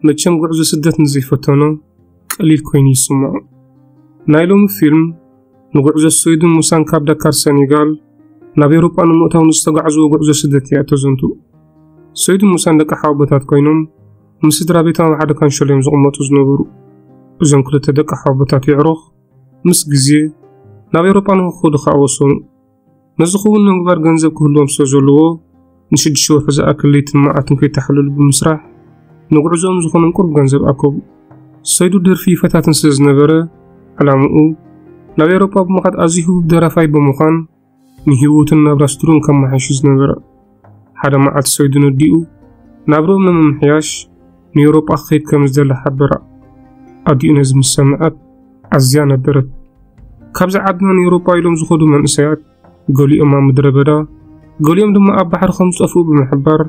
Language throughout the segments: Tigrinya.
መቸም ጉዕዞ ስደት ንዘይፈተኖ ቀሊል ኮይኑ ይስምዖ። ናይ ሎሚ ፊልም ንጉዕዞ ሰይዱን ሙሳን ካብ ዳካር ሰኔጋል ናብ ኤውሮጳ ንምእታው ንዝተጓዕዝዎ ጉዕዞ ስደት እያ እተዘንቱ። ሰይዱን ሙሳን ደቂ ሓወቦታት ኮይኖም ምስ ስድራ ቤቶም ኣብ ሓደ ካንሸሎ እዮም ዝቕመጡ ዝነበሩ። እዞም ክልተ ደቂ ሓወቦታት የዕሩኽ ምስ ግዜ ናብ ኤውሮጳ ንኽኸዱ ከኣ ወሰኑ። ነዚ ክውን ንምግባር ገንዘብ ክህልዎም ስለ ዘለዎ ንሽዱሽተ ወርሒ ዝኣክል ለይትን መዓልትን ከይተሓለሉ ብምስራሕ ንጉዕዞኦም ዝኾኖም ቁሩብ ገንዘብ ኣከቡ። ሰይዱ ደርፊ ይፈታትን ስለ ዝነበረ ዕላምኡ ናብ ኤውሮጳ ብምኻድ ኣዝዩ ህቡብ ደራፋይ ብምዃን ንህይወቱን ናብራ ስድርኡን ከመሓይሽ ዝነበረ። ሓደ መዓልቲ ሰይዱ ነዲኡ ናብርኦም ንምምሕያሽ ንኤውሮጳ ክኸይድ ከም ዝደለ ሓበራ። ኣዲኡ ነዚ ምስ ሰምዐት ኣዝያ ነበረት። ካብዚ ዓድና ንኤውሮጳ ኢሎም ዝኸዱ መንእሰያት ገሊኦም ኣብ ምድረ በዳ፣ ገሊኦም ድማ ኣብ ባሕሪ ከም ዝጠፍኡ ብምሕባር፣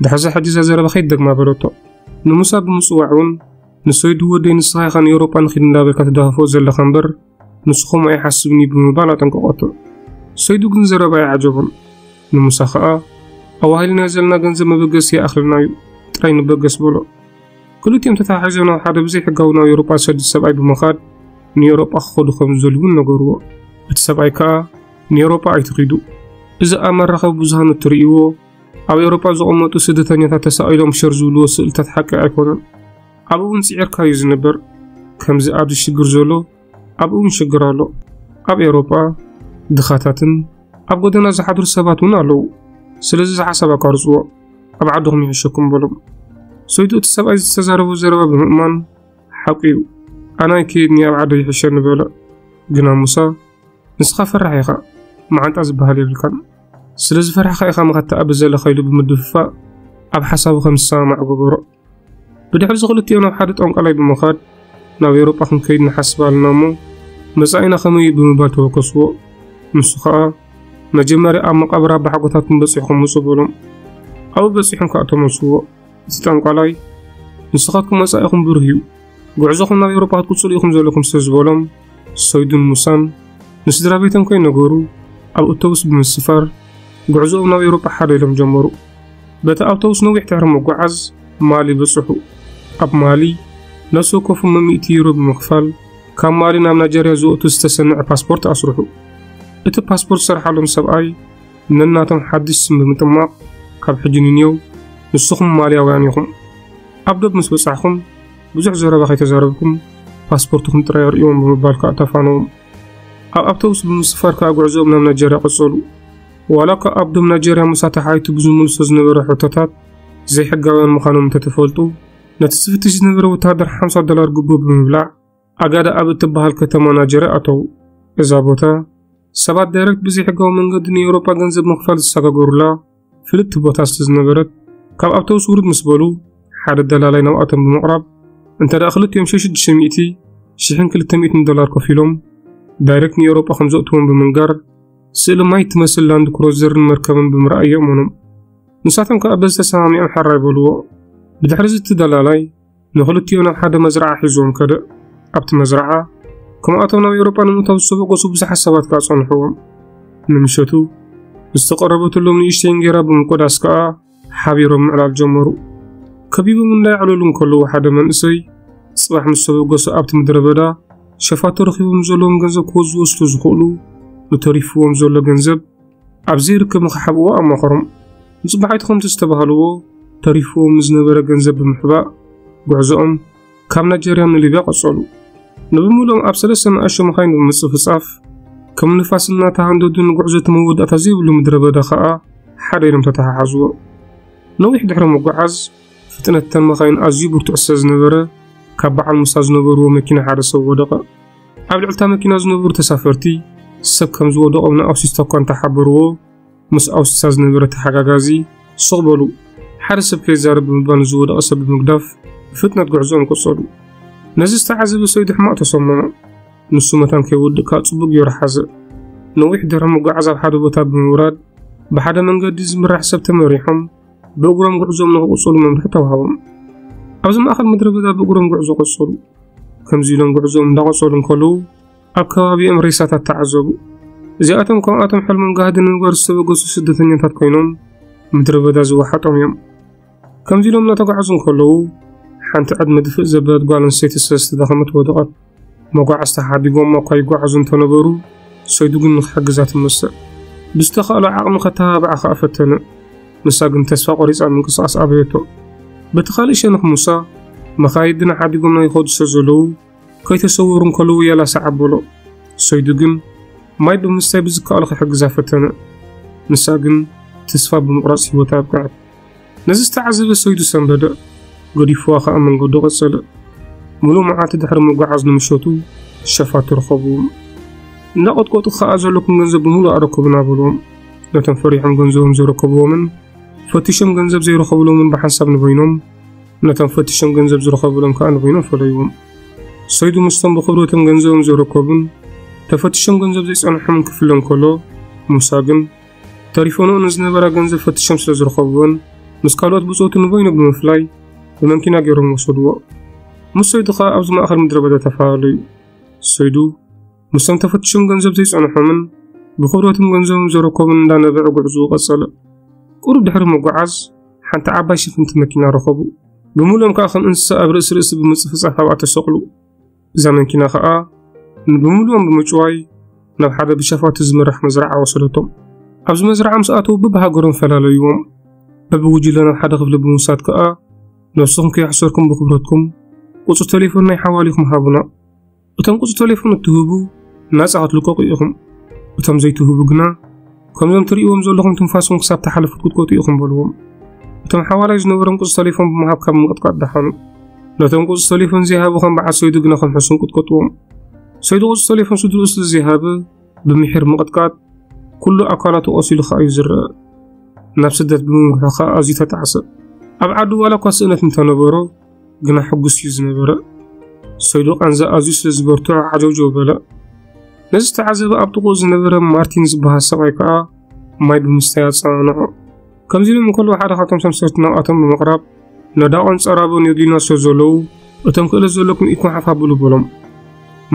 "ድሕዚ ሕጂ እዛ ዘረባ ከይትደግማ" በለቶ። ንሙሳ ብምጽዋዕ እውን፣ "ንሰይዱ ወደይ ንስኻ ኢኻ ንኤውሮጳ ንኺድ እንዳበልካ ትደፋፍኦ ዘለኻ እምበር፣ ንሱ ከምኡ ኣይሓስብን እዩ" ብምባል ኣጠንቀቐቶ። ሰይዱ ግን ዘረባ ኣይዓጀቦን። ንሙሳ ኸኣ፣ "ኣዋሂልናዮ ዘለና ገንዘብ መበገሲ ይኣኽለና እዩ፣ ጥራይ ንበገስ" በሎ። ክልቲኦም ተተሓሒዞም ናብ ሓደ ብዘይሕጋዊ ናብ ኤውሮጳ ዝሰድድ ሰብኣይ ብምኻድ ንኤውሮጳ ክኸዱ ከም ዝደልዩ እውን ነገርዎ። እቲ ሰብኣይ ከኣ ንኤውሮጳ ኣይትኺዱ፣ እዚ ኣብ መራኸቢ ብዙሃን እትርእይዎ ኣብ ኤውሮጳ ዝቕመጡ ስደተኛታት ተሳቒሎም ሸር ዝብልዎ ስእልታት ሓቂ ኣይኮነን። ኣብኡ እውን ጽዒርካ እዩ ዝነበር። ከምዚ ኣብዚ ሽግር ዘሎ ኣብኡ እውን ሽግር ኣሎ። ኣብ ኤውሮጳ ድኻታትን ኣብ ጎደና ዝሓድሩ ሰባት እውን ኣለዉ። ስለዚ እዚ ሓሳብ ኣቋርጽዎ። ኣብ ዓድኹም ይሕሸኩም በሎም። ሰይዱ እቲ ሰብኣይ ዝተዛረቦ ዘረባ ብምእማን፣ "ሓቁ እዩ፣ ኣነ ኣይከይድን እየ፣ ኣብ ዓደይ ይሕሸኒ" በለ። ግና ሙሳ፣ "ንስኻ ፈራሕ ኢኻ፣ መዓንጣ ዝበሃል የብልካን። ስለ ዝፈራሕካ ኢኻ መኸተ ኣብ ዘለኻ" ኢሉ ብምድፍፋእ ኣብ ሓሳቡ ከም ዝሰማማዕ ገበሮ። ብድሕሪ እዚ ክልቲኦም ናብ ሓደ ጠንቋላይ ብምኻድ፣ "ናብ ኤውሮጳ ክንከይድ ንሓስብ ኣለና እሞ መጻኢና ከመይ እዩ?" ብምባል ተወከስዎ። ንሱ ኸኣ፣ "መጀመርያ ኣብ መቓብር ኣቦሓጎታትኩም በጺሕኩም ምጹ" በሎም። ኣብኡ በጺሖም ከኣ ተመልስዎ። እቲ ጠንቋላይ፣ "ንስኻትኩም መጻኢኹም ብሩህ እዩ፣ ጉዕዞኹም ናብ ኤውሮጳ ክትቅጽሉ ኢኹም ዘለኩም" ስለ ዝበሎም፣ ሰይዱን ሙሳን ንስድራ ቤቶም ከይነገሩ ኣብ ኣውቶቡስ ብምስፋር ጉዕዞኦም ናብ ኤውሮጳ ሓደ ኢሎም ጀመሩ። በቲ ኣውቶቡስ ነዊሕ ድሕሪ ምጉዓዝ ማሊ በጽሑ። ኣብ ማሊ ነፍሲ ወከፎም ሚእቲ ዩሮ ብምኽፋል ካብ ማሊ ናብ ናይጀርያ ዝወቱ ዝተሰንዐ ፓስፖርት ኣስርሑ። እቲ ፓስፖርት ዝሰርሓሎም ሰብኣይ ነናቶም ሓድሽ ስም ብምጥማቕ፣ "ካብ ሕጂ ንንየው ንስኹም ማልያውያን ኢኹም። ኣብ ዶብ ምስ በጻሕኩም ብዙሕ ዘረባ ከይተዛረብኩም ፓስፖርትኩም ጥራይ ኣርእይዎም" ብምባል ከኣ ተፋነዎም። ኣብ ኣውቶቡስ ብምስፋር ከኣ ጉዕዞኦም ናብ ናይጀርያ ቀጸሉ። ዋላ እኳ ኣብ ዶብ ናይጀርያ ሙሳ ተሓይቱ ብዝምልሶ ዝነበረ ሕቶታት ዘይሕጋውያን ምዃኖም እንተተፈልጡ፣ ነቲ ዝፍትሽ ዝነበረ ወተሃደር ሓምሳ ዶላር ግቡእ ብምብላዕ ኣጋዳ ኣብ እትበሃል ከተማ ናይጀርያ ኣተዉ። እዛ ቦታ ሰባት ዳይሬክት ብዘይሕጋዊ መንገዲ ንኤውሮጳ ገንዘብ ምኽፋል ዝሰጋገሩላ ፍልጥቲ ቦታ ስለ ዝነበረት፣ ካብ ኣውቶቡስ ውርድ ምስ በሉ ሓደ ደላላይ ናብኣቶም ብምቕራብ፣ እንተ ደኣ ክልቲኦም ሽዱሽተ ሚእቲ፣ ሽሕን ክልተ ሚእትን ዶላር ከፊሎም ዳይሬክት ንኤውሮጳ ከም ዘእትዎም ብምንጋር፣ ስእሊ ማይ እትመስል ላንድ ክሩዘርን መርከብን ብምርኣይ የእመኖም። ንሳቶም ከኣ በዚ ተሰማሚዖም ሕራይ በልዎ። ብድሕሪ እዚ እቲ ደላላይ ንኽልቲኦም ናብ ሓደ መዝረዓ ሒዝዎም ከደ። ኣብቲ መዝረዓ ከምኣቶም ናብ ኤውሮጳ ንምእታው ዝተበገሱ ብዙሓት ሰባት ከኣ ጸንሕዎም። ንምሸቱ ዝተቐረበትሎም ንእሽተይ እንጌራ ብምቁዳስ ከኣ ሓቢሮም ምዕላል ጀመሩ። ከቢቦም እንዳየዕለሉ እንከለዉ ሓደ መንእሰይ ጽባሕ ምስ ተበገሱ ኣብቲ ምድረ በዳ ሸፋቱ ረኺቦም ዘለዎም ገንዘብ ክወዝዎ ስለ ዝኽእሉ ንተሪፍዎም ዘሎ ገንዘብ ኣብ ዘይርከብ ንኽሓብእዎ ኣማኸሮም። ንጽባሒቱ ከምቲ ዝተባህልዎ ተሪፍዎም ንዝነበረ ገንዘብ ብምሕባእ ጉዕዞኦም ካብ ናይጀርያ ንሊብያ ቀጸሉ። ንብምሉኦም ኣብ ሰለስተ ንኣሽቱ መኻይን ብምጽፍጻፍ ከም ንፋስ እናተሃንደዱ ንጉዕዞ እቲ መወዳእታ ዘይብሉ ምድረ በዳ ኸኣ ሓደ ኢሎም ተተሓሓዝዎ። ነዊሕ ድሕሪ ምጉዓዝ ፍጥነት እተን መኻይን ኣዝዩ ብርቱዕ ስለ ዝነበረ ካብ በዓል ሙሳ ዝነበርዎ መኪና ሓደ ሰብ ወደቐ። ኣብ ልዕልታ መኪና ዝነበሩ ተሳፈርቲ ሰብ ከም ዝወደቖም ንኣውሲስታ እኳ እንተሓበርዎ፣ ምስ ኣውሲስታ ዝነበረ ተሓጋጋዚ "ስቕ በሉ፣ ሓደ ሰብ ከይዛረብ" ብምባል ንዝወደቐ ሰብ ብምግዳፍ ብፍጥነት ጉዕዞኦም ቀጸሉ። ነዚ ዝተዓዘበ ሰይዱ ሕማቕ ተሰምዖ። ንሱ መታን ከይወድእ ከኣ ጽቡቕ ገይሩ ሓዘ። ነዊሕ ድሕሪ ምጉዓዝ ኣብ ሓደ ቦታ ብምውራድ ብሓደ መንገዲ ዝምራሕ ሰብ ተመሪሖም ብእግሮም ጉዕዞኦም ንኽቕጽሉ መምርሒ ተዋህቦም። ኣብዚ ማእከል ምድረ በዳ ብእግሮም ጉዕዞ ቀጸሉ። ከምዚ ኢሎም ጉዕዞኦም እንዳቐጸሉ እንከለዉ ኣብ ከባቢኦም ሬሳታት ተዓዘቡ። እዚኣቶም ከምኣቶም ሕልሞም ጋህዲ ንምግባር ዝተበገሱ ስደተኛታት ኮይኖም ምድረ በዳ ዝወሓጦም እዮም። ከምዚ ኢሎም እናተጓዓዙ እንከለዉ ሓንቲ ዕድመ ድፍእ ዘበለት ጓል ኣንስተይቲ ስለ ዝተዳኸመት ወደቐት። መጓዕዝታ ሓዲጎማ እኳ ይጓዓዙ እንተነበሩ፣ ሰይዱ ግን ንኽሕግዛ ትመሰል። ብዝተኻእሎ ዓቕሚ ከተባብዓ ኸኣ ፈተነ። ንሳ ግን ተስፋ ቆሪጻ ምንቅስቓስ ኣበየቶ። በቲ ካልእ ሸነኽ ሙሳ፣ መኻይድና ሓዲጎምና ይኸዱ ስለ ዘለዉ፣ ከይተሰወሩ እንከለዉ ያላ ሰዓብ በሎ። ሰይዱ ግን ማይ ብምስታይ ብዝከኣሎ ክሕግዛ ፈተነ። ንሳ ግን ተስፋ ብምቑራጽ ህይወታ ኣብቅዐት። ነዚ ዝተዓዘበ ሰይዱ ሰንበደ። ገዲፍዋ ኸኣ መንገዱ ቀጸለ። ምሉእ መዓልቲ ድሕሪ ምጉዓዝ ንምሸቱ ሸፋቱ ረኸብዎም። እናቐጥቀጡ ኸኣ ዘለኩም ገንዘብ ብምሉእ ኣረከቡና በልዎም። ነቶም ፈሪሖም ገንዘቦም ዘረከብዎምን ፈቲሾም ገንዘብ ዘይረኸብሎምን ብሓንሳብ ንበይኖም፣ ነቶም ፈቲሾም ገንዘብ ዝረኸብሎም ከኣ ንበይኖም ፈለይዎም። ሰይዱ ምስቶም ብኽብረቶም ገንዘቦም ዘረከቡን ተፈቲሾም ገንዘብ ዘይጸንሖምን ክፍለ እንከሎ፣ ሙሳ ግን ተሪፈንኦ ንዝነበራ ገንዘብ ፈቲሾም ስለ ዝረኸብወን፣ ምስ ካልኦት ብጾቱ ንበይኑ ብምፍላይ ብመኪና ገይሮም ወሰድዎ። ምስ ሰይዱ ኸኣ ኣብዚ ማእከል ምድረ በዳ ተፈላለዩ። ሰይዱ ምስቶም ተፈቲሾም ገንዘብ ዘይጸንሖምን ብኽብረቶም ገንዘቦም ዘረከቡን እንዳነበዐ ጉዕዝኡ ቀጸለ። ቁሩብ ድሕሪ ምጉዓዝ ሓንቲ ዓባይ ሽፍንቲ መኪና ረኸቡ። ብምሉኦም ከኣ ከም እንስሳ ኣብ ርእሲ ርእሲ ብምጽፍጻፍ ኣብኣ ተሰቕሉ። እዛ መኪና ኸኣ ብምሉኦም ብምጭዋይ ናብ ሓደ ብሸፋቱ ዝምራሕ መዝረዓ ወሰደቶም። ኣብዚ መዝረዓ ምስ ኣተዉ በብሃገሮም ፈላለይዎም። በብጉጅለ ናብ ሓደ ክፍሊ ብምውሳድ ከኣ ነብስኹም ከየሕሰርኩም ብኽብረትኩም ቁጽሪ ቴሌፎን ናይ ሓዋሊኹም ሃቡና። እቶም ቁጽሪ ቴሌፎን እትህቡ ናጻ ክትልቀቁ ኢኹም። እቶም ዘይትህቡ ግና ከምዞም ትርእይዎም ዘለኹም ትንፋስኩም ክሳብ ተሓለፉ ክትቅጥቀጡ ኢኹም በልዎም። እቶም ሓዋላይ ዝነበሮም ቁጽሪ ቴሌፎን ብምሃብ ካብ ምቕጥቃጥ ደሓኑ። ነቶም ቁጽሪ ቴሌፎን ዘይሃቡ ከም በዓል ሰይዱ ግና ከም ሕሱም ቅጥቀጥዎም። ሰይዱ ቁጽሪ ቴሌፎን ስድርኡ ስለ ዘይሃበ ብምሒር ምቕጥቃጥ ኩሉ ኣካላቱ ቆሲሉ ከኣ እዩ ዝረአ። ናብ ስደት ብምምርሑ ከኣ ኣዝዩ ተጣዕሰ። ኣብ ዓዱ ዋላ እኳ ስእነት እንተነበሮ ግና ሕጉስ እዩ ዝነበረ። ሰይዱ ቃንዛ ኣዝዩ ስለ ዝበርትዖ ዓጀውጀው በለ። ነዚ ዝተዓዘበ ኣብ ጥቕኡ ዝነበረ ማርቲን ዝበሃል ሰብኣይ ከኣ ማይ ብምስታይ ኣጸናንዖ። ከምዚ ኢሎም እንከለዉ ሓደ ካብቶም ሰምሰርቲ ናብኣቶም ብምቕራብ ነዳቖን ጸራቦን የድልዩና ስለ ዘለዉ እቶም ክእለት ዘለኩም ኢድኩም ሓፍ ኣብሉ በሎም።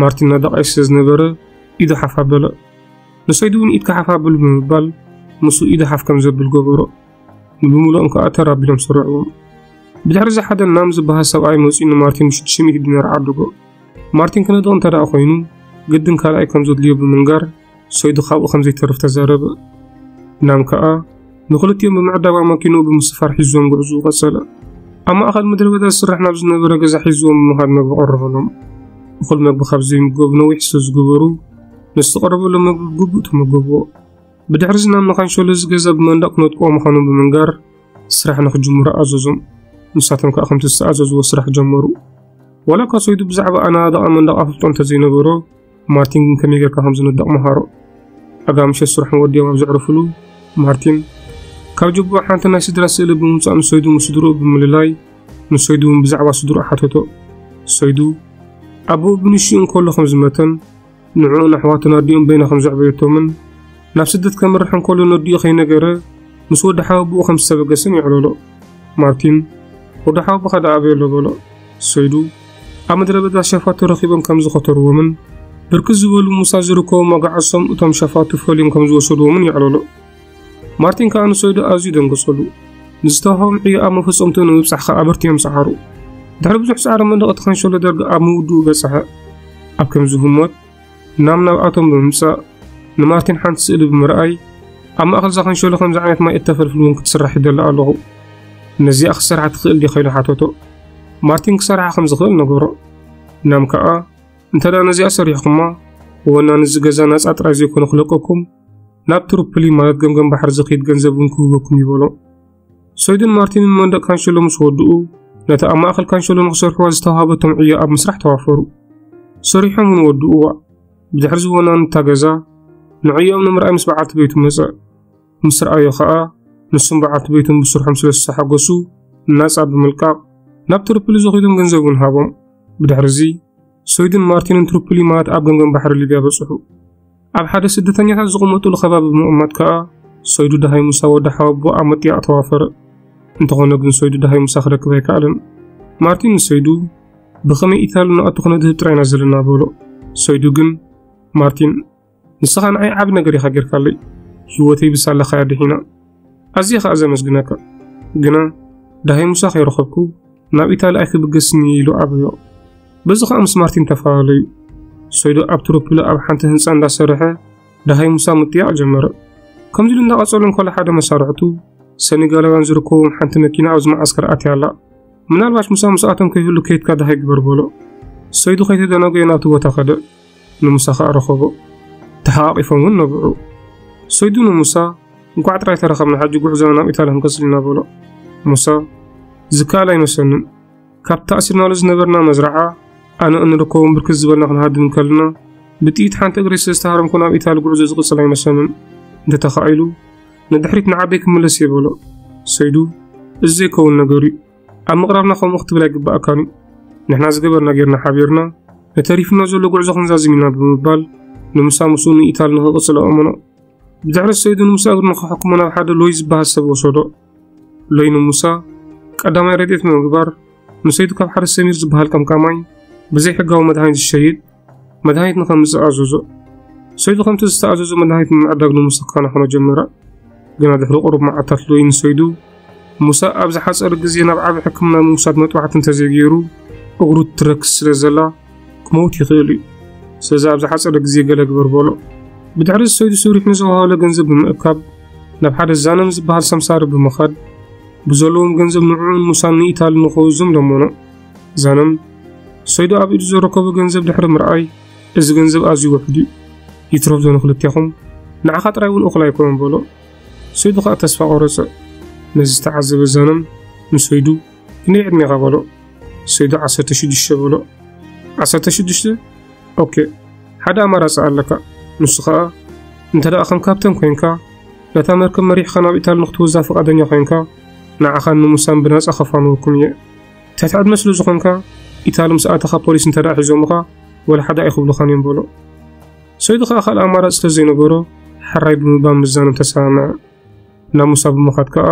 ማርቲን ነዳቓይ ስለ ዝነበረ ኢዱ ሓፍ ኣበለ። ንሰይዱ እውን ኢድካ ሓፍ ኣብሉ ብምባል ምስኡ ኢዱ ሓፍ ከም ዘብል ገበሮ። ንብምልኦም ከኣ ተር ኣቢሎም ሰረዕዎም። ብድሕሪ እዚ ሓደ ናም ዝበሃል ሰብኣይ መጺኡ ንማርቲን ብ ሽዱሽተ ሚእቲ ዲናር ዓደጎ። ማርቲን ክነድቕ እንተ ደኣ ኮይኑ ግድን ካልኣይ ከም ዘድልዮ ብምንጋር ሰይዱ ካብኡ ከም ዘይተርፍ ተዛረበ። ናም ከኣ ንኽልቲኦም ብምዕዳብ ኣመኪንኡ ብምስፋር ሒዝዎም ጉዕዝኡ ቀጸለ። ኣብ ማእከል ምድረ በዳ ዝስራሕ ናብ ዝነበረ ገዛ ሒዝዎም ብምኻድ መግቢ ቀረበሎም። እኹል መግቢ ካብ ዘይምገቡ ነዊሕ ስለ ዝገበሩ ነቲ ዝቐረበሎም መግቢ ብግቡእ ተመገብዎ። ብድሕሪ እዚ ናብ ንካንሸሎ ዝገዛ ብመንደቕ ክነጥቅዎ ምዃኑ ብምንጋር ስራሕ ንኽጅምሩ ኣዘዞም። ንሳቶም ከኣ ከምቲ ዝተኣዘዝዎ ስራሕ ጀመሩ። ዋላ እኳ ሰይዱ ብዛዕባ ኣነዳድቓ መንደቕ ኣፍልጦ እንተዘይነበሮ ማርቲን ግን ከመይ ጌርካ ከም ዝነድቕ መሃሮ። ኣጋ ምሸት ስርሖም ወዲኦም ኣብ ዘዕርፍሉ ማርቲን ካብ ጅቡኡ ሓንቲ ናይ ስድራ ስእሊ ብምውጻእ ንሰይዱ ምስ ስድርኡ ብምልላይ ንሰይዱ እውን ብዛዕባ ስድርኡ ሓተቶ። ሰይዱ ኣቦኡ ብንሽኡ እንከሎ ከም ዝመተን ንዕኡን ኣሕዋቱን ኣዲኡን በይና ከም ዘዕበየቶምን ናብ ስደት ከምርሕ እንከሎ ነዲኡ ከይነገረ ምስ ወዲ ሓወቦኡ ከም ዝተበገሰን የዕለሎ። ማርቲን ወዲ ሓወቦኻ ደኣ ኣበይ ኣሎ በሎ። ሰይዱ ኣብ ምድረ በዳ ሸፋቱ ረኺቦም ከም ዝኸተርዎምን ብርክት ዝበሉ ሙሳ ዝርከቦም ኣጋዕሶም እቶም ሸፋቱ ፈልዮም ከም ዝወሰድዎምን የዕለሎ። ማርቲን ከኣ ንሰይዱ ኣዝዩ ደንገጸሉ። ንዝተዋህቦም ዕዮ ኣብ መፈጸምትኡ ንምብጻሕ ከኣ ኣበርቲዖም ጸዓሩ። ድሕሪ ብዙሕ ጻዕሪ መንደቕ እቲ ካንሸሎ ደርጊ ኣብ ምውድኡ በጽሐ። ኣብ ከምዚ ህሞት ናም ናብኣቶም ብምምጻእ ንማርቲን ሓንቲ ስእሊ ብምርኣይ ኣብ ማእከል እዛ ካንሸሎ ከምዚ ዓይነት ማይ እተፈልፍል እውን ክትስራሕ ይደሊ ኣለኹ። ነዚኣ ክትሰርሓ ትኽእል ዲኻ ኢሉ ሓተቶ። ማርቲን ክሰርሓ ከም ዝኽእል ነገሮ። ናም ከኣ እንተ ደኣ ነዚኣ ሰሪሕኩማ ወናኒ እዚ ገዛ ናጻ ጥራይ ዘይኮነ ክለቀኩም ናብ ትሩፕሊ ማለት ገምገም ባሕሪ ዝኸይድ ገንዘብ እውን ክህበኩም ይበሎ። ሰይዱን ማርቲንን መንደቕ ካንሸሎ ምስ ወድኡ ነቲ ኣብ ማእከል ካንሸሎ ንኽሰርሕዋ ዝተዋህበቶም ዕዮ ኣብ ምስራሕ ተዋፈሩ። ሰሪሖም እውን ወድእዋ። ብድሕሪ እዚ ወናኒ እታ ገዛ ንዕዮኦም ንምርኣይ ምስ በዓልቲ ቤቱ መጸ። ምስ ረኣዮ ኸኣ ንሱን በዓልቲ ቤቱን ብስርሖም ስለ ዝተሓጎሱ ናጻ ብምልቃቕ ናብ ትሩፕሊ ዝኸይዶም ገንዘብ እውን ሃቦም። ብድሕሪ እዚ ሰይዱን ማርቲንን ትሩፕሊ ማለት ኣብ ገምገም ባሕሪ ሊብያ በጽሑ። ኣብ ሓደ ስደተኛታት ዝቕመጡሉ ከባቢ ብምቕማጥ ከኣ ሰይዱ ደሃይ ሙሳ ወዲ ሓወቦ ኣብ ምጥያቕ ተዋፈረ። እንተኾነ ግን ሰይዱ ደሃይ ሙሳ ክረክብ ኣይከኣለን። ማርቲን ንሰይዱ ብኸመይ ኢታሊ ንኣቱ ክነድህብ ጥራይ ኢና ዘለና በሎ። ሰይዱ ግን ማርቲን ንስኻ ንዓይ ዓቢ ነገር ኢኻ ጌርካለይ። ህይወተይ ብሳላኻ እያ ድሒና። ኣዝየ ኸኣ ዘመስግነካ። ግና ደሃይ ሙሳ ከይረኸብኩ ናብ ኢታሊ ኣይክብገስን ኢሉ ኣበዮ። በዚ ኸኣ ምስ ማርቲን ተፈላለዩ። ሰይዱ ኣብ ትሮፒሎ ኣብ ሓንቲ ህንጻ እንዳሰርሐ ደሃይ ሙሳ ምጥያቕ ጀመረ። ከምዚ ኢሉ እንዳቐጸሉ እንከሎ ሓደ መሳርሕቱ ሰኔጋላውያን ዝርከቦም ሓንቲ መኪና ኣብዚ መዓስከር ኣትያ ኣላ። "ምናልባሽ ሙሳ ምስኣቶም ከይህሉ ከይድካ ደሃይ ግበር" በሎ። ሰይዱ ከይተደናጎየ ናብቲ ቦታ ከደ። ንሙሳ ኸኣ ረኸቦ። ተሓቓቒፎም እውን ነብዑ። ሰይዱ ንሙሳ፣ "እንቋዕ ጥራይ ተራኸብና፣ ሕጂ ጉዕዞና ናብ ኢታሊ ክንቅጽል ኢና" በሎ። ሙሳ፣ "ዝከኣል ኣይመስለንን። ካብ ተኣሲርናሉ ዝነበርና መዝረዓ፣ ኣነ እንርከቦም ብርክት ዝበልና ክንሃድም እንከልና፣ ብጥይት ሓንቲ እግረይ ስለ ዝተሃረምኩ ናብ ኢታሊ ጉዕዞ ዝቕጽል ኣይመስለንን። እንተተኻኢሉ፣ ንድሕሪት ንዓደይ ክምለስ እየ" በሎ። ሰይዱ፣ "እዚ ዘይከውን ነገር እዩ። ኣብ ምቕራብና ከምኡ ክትብል ኣይግባኣካን እዩ። ንሕና ዝገበርና ጌርና ሓቢርና፣ ነተሪፍና ዘሎ ጉዕዞ ክንዛዝም ኢና" ብምባል፣ ንሙሳ ምስኡ ንኢታሊ ንኽቕጽል ኣእመኖ። ብድሕሪ ሰይዱ ንሙሳ እግሩ ንኽሕክሞ ናብ ሓደ ሎይ ዝበሃል ሰብ ወሰዶ። ሎይ ንሙሳ ቀዳማይ ረድኤት ብምግባር፣ ንሰይዱ ካብ ሓደ ሰሚር ዝበሃል ቀምቃማይ ብዘይሕጋዊ መድሃኒት ዝሸይጥ መድሃኒት ንኸምጽእ ኣዘዞ። ሰይዱ ከምቲ ዝተኣዘዞ መድሃኒት ንምዕዳግ ንሙሳ ክከናኸኖ ጀመረ። ግና ድሕሪ ቁሩብ መዓልታት ሎይ ንሰይዱ፣ "ሙሳ ኣብ ዝሓጸረ ግዜ ናብ ዓቢ ሕክምና ምውሳድ መጥባሕቲ እንተዘይገይሩ፣ እግሩ ትረክስ ስለ ዘላ፣ ክመውት ይኽእል እዩ። ስለዚ ኣብ ዝሓጸረ ግዜ ገለ ግበር" በሎ። ብድሕሪ እዚ ሰይዱ ስሪሑ ንዝወሃበ ገንዘብ ብምእካብ፣ ናብ ሓደ ዛነም ዝበሃል ሰምሳሪ ብምኻድ፣ ብዘለዎም ገንዘብ ንዕኡን ሙሳን ንኢታሊ ንኽወዝም ለመኖ። ዛነም፣ ሰይዱ ኣብ ኢዱ ዝረከቦ ገንዘብ ድሕሪ ምርኣይ፣ "እዚ ገንዘብ ኣዝዩ ውሑድ እዩ። ይትረፍ ዶ ንኽልቴኹም? ንዓኻ ጥራይ እውን እኹል ኣይኮነን" በሎ። ሰይዱ ኸኣ ተስፋ ቆረጸ። ነዚ ዝተዓዘበ ዛነም ንሰይዱ፣ "ክንደይ ዕድሜኻ?" በሎ። ሰይዱ፣ "ዓሰርተ ሽዱሽተ" በሎ። "ዓሰርተ ሽዱሽተ? ኦኬ፣ ሓደ ኣማራጺ ኣለካ። ንሱ ኸኣ፣ እንተ ደኣ ከም ካፕተን ኮይንካ፣ ነታ መርከብ መሪሕኻ ናብ ኢታሊ ንኽትወዛ ፍቓደኛ ኮይንካ፣ ንዓኻን ንሙሳን ብናጻ ከፋንወኩም እየ። ትሕቲ ዕድመ ስለ ዝኾንካ፣ ኢታሊ ምስ ኣተኻ ፖሊስ እንተ ደኣ ሒዞምኻ፣ ወላ ሓደ ኣይኽብሉኻን እዮም" በሎ። ሰይዱ ኸኣ ካልእ ኣማራጺ ስለ ዘይነበሮ፣ ሕራይ ብምባል ምስ ዛነም ተሰማምዐ። ናብ ሙሳ ብምኻድ ከኣ፣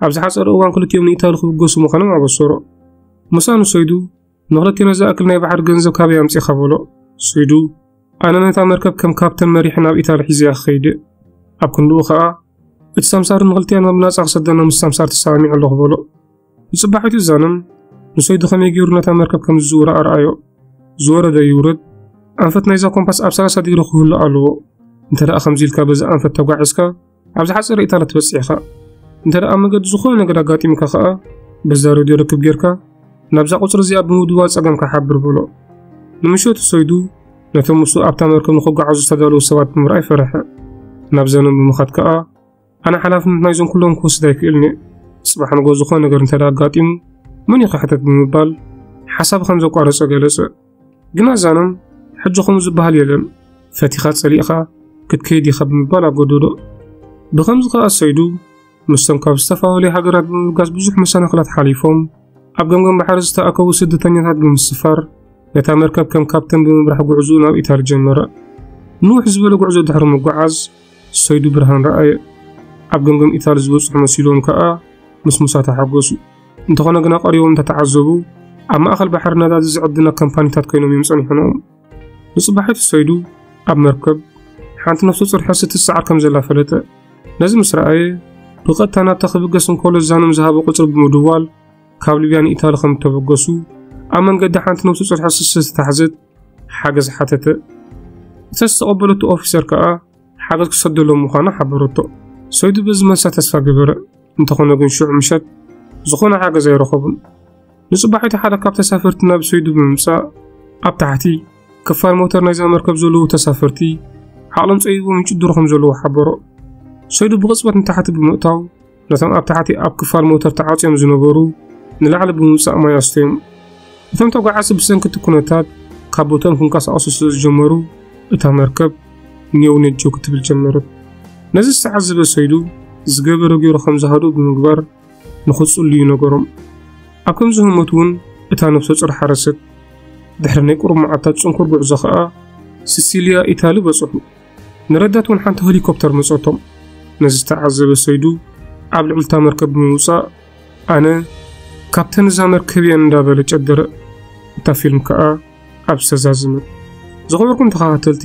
ኣብ ዝሓጸረ እዋን ክልቲኦም ንኢታሊ ክብገሱ ምዃኖም ኣበሰሮ። ሙሳ ንሰይዱ፣ "ንኽልቴና ዝኣክል ናይ ባሕሪ ገንዘብ ካበይ ኣምጺእኻ?" በሎ። ሰይዱ፣ "ኣነ ነታ መርከብ ከም ካፕተን መሪሐ ናብ ኢታሊ ሒዘያ ክኸይድ እየ። ኣብ ክንድኡ ኸኣ፣ እቲ ሰምሳሪ ንኽልቴና ብናጻ ክሰደና ምስ ሰምሳር ተሰማሚዑ ኣለኹ" በሎ። ንጽባሒቱ ዛነም ንሰይዱ ከመይ ገይሩ ነታ መርከብ ከም ዝዝውራ ኣርኣዮ። ዝወረደ ይውረድ፣ ኣንፈት ናይዛ ኮምፓስ ኣብ ሰላሳ ዲግሪ ክህሉ ኣለዎ። እንተ ደኣ ከምዚ ኢልካ በዚ ኣንፈት ተጓዒዝካ፣ ኣብ ዝሓጸረ ኢታሊ ትበጽሕ ኢኻ። እንተ ደኣ ኣብ መገዲ ዝኾነ ነገር ኣጋጢሙካ ኸኣ፣ በዛ ሬድዮ ርክብ ጌርካ፣ ናብዛ ቁጽሪ እዚኣ ብምድዋል ጸገምካ ሓብር በሎ። ንምሸቱ ሰይዱ፣ ነቶም ምስኡ ኣብታ መርከብ ንኽጓዓዙ ዝተዳለዉ ሰባት ብምርኣይ ፈርሐ። ናብ ዛነም ብምኻድ ከኣ፣ ኣነ ሓላፍነት ናይዞም ኩሎም ክወስድ ኣይክእልን እየ። ጽባሕ ንግሆ ዝኾነ ነገር እንተ ደኣ ኣጋጢሙ፣ መን እዩ ክሕተት ብምባል፣ ሓሳቡ ከም ዘቋረጸ ገለጸ። ግና ዛነም፣ ሕጂ ከምኡ ዝበሃል የለን፣ ፈቲኻ ጸሊእኻ ክትከይድ ኢኻ ብምባል ኣገደዶ። ብኸምዚ ከኣ ሰይዱ፣ ምስቶም ካብ ዝተፈላለዩ ሃገራት ብምብጋስ ብዙሕ መሰናኽላት ሓሊፎም፣ ኣብ ገምገም ባሕሪ ዝተኣከቡ ስደተኛታት ብምስፋር፣ ነታ መርከብ ከም ካፕተን ብምምራሕ ጉዕዝኡ ናብ ኢታሊ ጀመረ። ንውሕ ዝበለ ጉዕዞ ድሕሪ ምጉዓዝ፣ ሰይዱ ብርሃን ረኣየ። ኣብ ገምገም ኢታሊ ዝበጽሑ መሲልዎም ከኣ ምስ ሙሳ ተሓጎሱ። እንተኾነ ግና ቀሪቦም እንተተዓዘቡ፣ ኣብ ማእከል ባሕሪ ነዳዲ ዝዕድና ካምፓኒታት ኮይኖም እዮም ጸኒሖም። ንጽባሒቱ ሰይዱ ኣብ መርከብ ሓንቲ ነፍሰ ጡር ሕርሲ ትስዓር ከም ዘላ ፈለጠ። ነዚ ምስ ረኣየ፣ ብቐጥታ ናብታ ክብገስ እንከሎ ዛነም ዝሃቦ ቁጽሪ ብምድዋል፣ ካብ ሊብያ ንኢታሊ ከም እተበገሱ፣ ኣብ መንገዲ ሓንቲ ነፍሰ ጡር ሕርሲ ዝተታሕዘት ሓገዝ ሓተተ። እታ ዝተቐበለቶ ኦፊሰር ከኣ ሓገዝ ክሰደሎም ምዃኑ ሓበረቶ። ሰይዱ በዚ መልሳ ተስፋ ገበረ። እንተኾነ ግን ሽዑ ምሸት ዝኾነ ሓገዝ ኣይረኸቡን። ንጽባሒቱ ሓደ ካብ ተሳፈርቲ ናብ ሰይዱ ብምምጻእ፣ ኣብ ታሕቲ ክፋል ሞተር ናይዛ መርከብ ዘለዉ ተሳፈርቲ ዓቕሎም ጸቢቦም ይጭድሩ ከም ዘለዉ ሓበሮ። ሰይዱ ብቕጽበት ንታሕቲ ብምእታው፣ ነቶም ኣብ ታሕቲ ኣብ ክፋል ሞተር ተዓጽዮም ዝነበሩ ንላዕሊ ብምውጻእ ማይ ኣስተዮም። እቶም ተጓዓዝቲ ብሰንኪ እቲ ኩነታት ካብ ቦታኦም ክንቀሳቐሱ ስለ ዝጀመሩ፣ እታ መርከብ ኔው ነጆ ክትብል ጀመረት። ነዚ ዝተዓዘበ ሰይዱ ዝገበሮ ገይሩ ከም ዝሃድኡ ብምግባር ንኽጽልዩ ነገሮም። ኣብ ከምዚ ህሞት እውን እታ ነፍሰ ጾር ሓረሰት። ድሕሪ ናይ ቁሩብ መዓልታት ጽንኩር ጉዕዞ ኸኣ ሲሲልያ ኢታሊ በጽሑ። ንረዳት እውን ሓንቲ ሄሊኮፕተር መጸቶም። ነዚ ዝተዓዘበ ሰይዱ ኣብ ልዕሊ እታ መርከብ ብምውጻእ፣ "ኣነ ካፕተን እዛ መርከብ እየ" እንዳበለ ጨደረ። እታ ፊልም ከኣ ኣብ ዝተዛዘመት። ዝኸበርኩም ተኸታተልቲ፣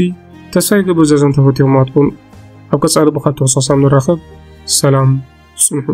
ተስፋ ይገብር እዛ ዛንታ ፈቲኹማ ትኾኑ። ኣብ ቀጻሊ ብኻልእ ትሕዝቶ ክሳብ ንራኸብ፣ ሰላም ጽንሑ።